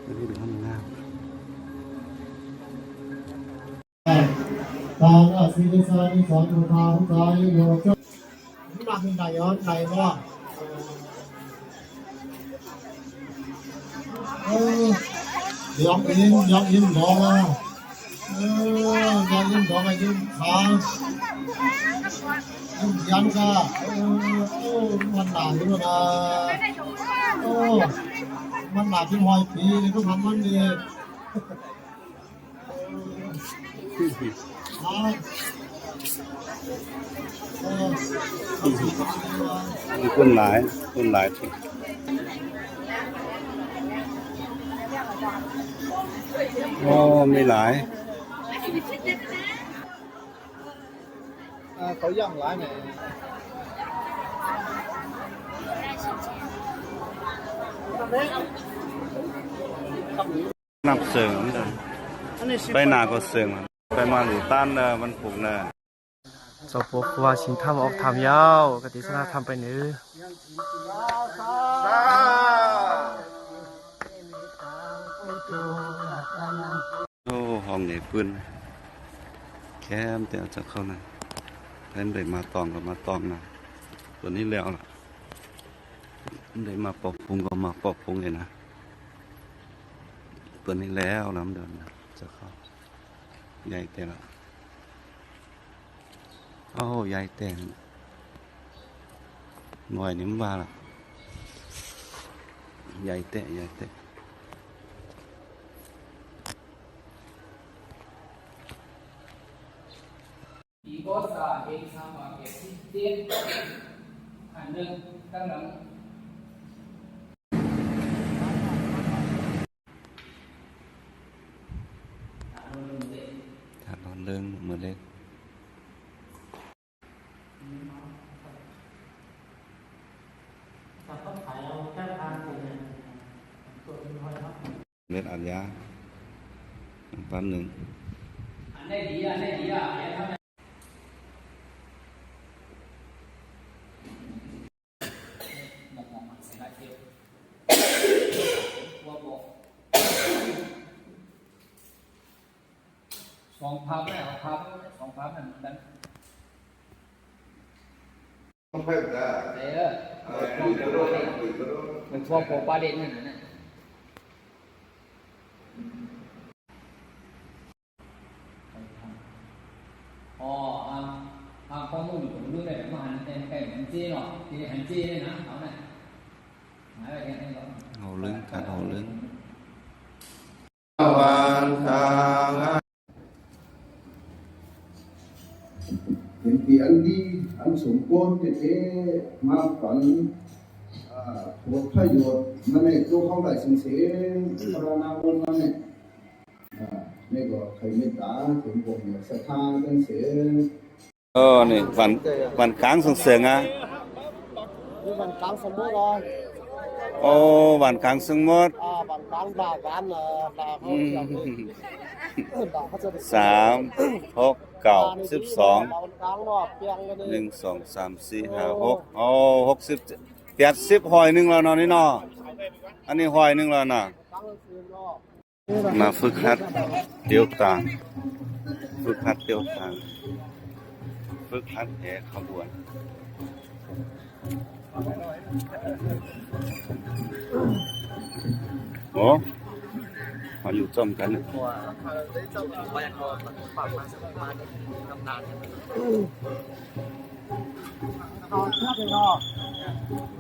ນີ້ເປັນຫ້ອງນ້ຳ. ຕາລະສິລິສານິສັງ ພຸດທານຸກາຍະໂຍ ຈະ ມັນມາເປັນໄດ໋ ຍ້ອນໄດ໋ບໍ່? ເອີ ຢອກອິນ ຢອກອິນດອກ ເອີ ຢອກອິນດອກ ໃຫ້ຢືມຂາ ຢືມຂຽນກະ ເອີ ໂອ້ ມັນໜ້າຢູ່ນະ ໂອ້ ມັນໜ້າເປັນຮ້ອຍປີນີ້ ຄືພັນມັນນີ້. ຄົນຫຼາຍ ຄົນຫຼາຍ. ໂອ້ ມີຫຼາຍ. ເຂົາຢ່າງຫຼາຍແໝ່. ນັບເຊິ່ງ ໃບໜ້າກໍເຊິ່ງ ໄປມາຫຼູຕານເດີ ມັນປຸກເນີນ. ເຈົ້າປົວຄູວາສິງທຳອອກຖ້ຳຍາວ ກະຕິສະໜາຖ້ຳໄປເນີ. ໂອ້ ຫ້ອງນີ້ປືນແຄມແຕ່ເຈົ້າເຂົ້ານະ ໃຜໄດ້ມາຕ້ອງກໍມາຕ້ອງນະ. ຕົວນີ້ແລ້ວລະ ໄດ້ມາປັບປຸງກໍມາປັບປຸງເລີຍນະ. ຕົວນີ້ແລ້ວລະ ເດີນນະ ເຈົ້າເຂົ້າ ໃຫຍ່ແຕ່ລະ ໂອ້ ໃຫຍ່ແຕ່ ໜ່ວຍນີ້ມັນວ່າລະ ໃຫຍ່ແຕ່ ໃຫຍ່ແຕ່. ປີ ກ.ສາ ເປັນສາມຮ້ອຍແປດສິບເຈັດ ອັນໜຶ່ງ ຕັ້ງຫຼັງ ຖານດອນເລິງ ເມືອງເລັກ. ເມັດອັດຢາ ປັນໜຶ່ງ ອັນໃດດີ ອັນໃດດີ ສອງພາບແລ້ວ ພາບ ສອງພາບນັ້ນ ມັນ ເອີ ເອີ ພວກ ພວກປາເລັດນັ້ນນະ ອໍ ອ່າ ອ່າ ຂໍ້ມູນຢູ່ ເບິ່ງໄດ້ ມາຫັນແຕ່ງໃກ້ ຫັນເຈເນາະ ທີ່ຫັນເຈເລີຍນະ ເອົານະ ຫາໄວ້ແຄ່ນັ້ນເນາະ ເຮົາເລິງ ການເຮົາເລິງ. ເຫັນທີ່ອັນດີອັນສົມຄວນແທ້ໆ ມາຝັນ ອາ ຜົນປະໂຫຍດມາໃນຕົວເຮົາໄດ້ເສັງໆ ອືມ ພາລະນາບົນມາໃນ ອາ ໃນກໍໃຫ້ເມດຕາເຖິງພວກແມ່ສັດທາຈັ່ງຊີ້. ເອີ ນີ້ບ້ານ ບ້ານກາງເຊິ່ງໆ ອະ ຢູ່ບ້ານກາງເຊິ່ງໝົດ ໂອ້ ບ້ານກາງເຊິ່ງໝົດ ອ່າ ບ້ານກາງບ້ານ ເອີ ບ້ານ ສາມ ຫົກ ເກົ້າ ສິບສອງ ໜຶ່ງ ສອງ ສາມ ສີ່ ຫ້າ ຫົກ ໂອ້ ຫົກສິບ ເຈັດສິບ ຮ້ອຍໜຶ່ງແລ້ວເນາະ ນີ້ເນາະ ອັນນີ້ຮ້ອຍໜຶ່ງແລ້ວນະ. ມາຝຶກຫັດຕຽວຕາງ ຝຶກຫັດຕຽວຕາງ ຝຶກຫັດແຫ່ຂະບວນ. ໂອ້ ເຮົາຢູ່ຈ້ອມກັນ ເນາະ ເນາະ ເນາະ.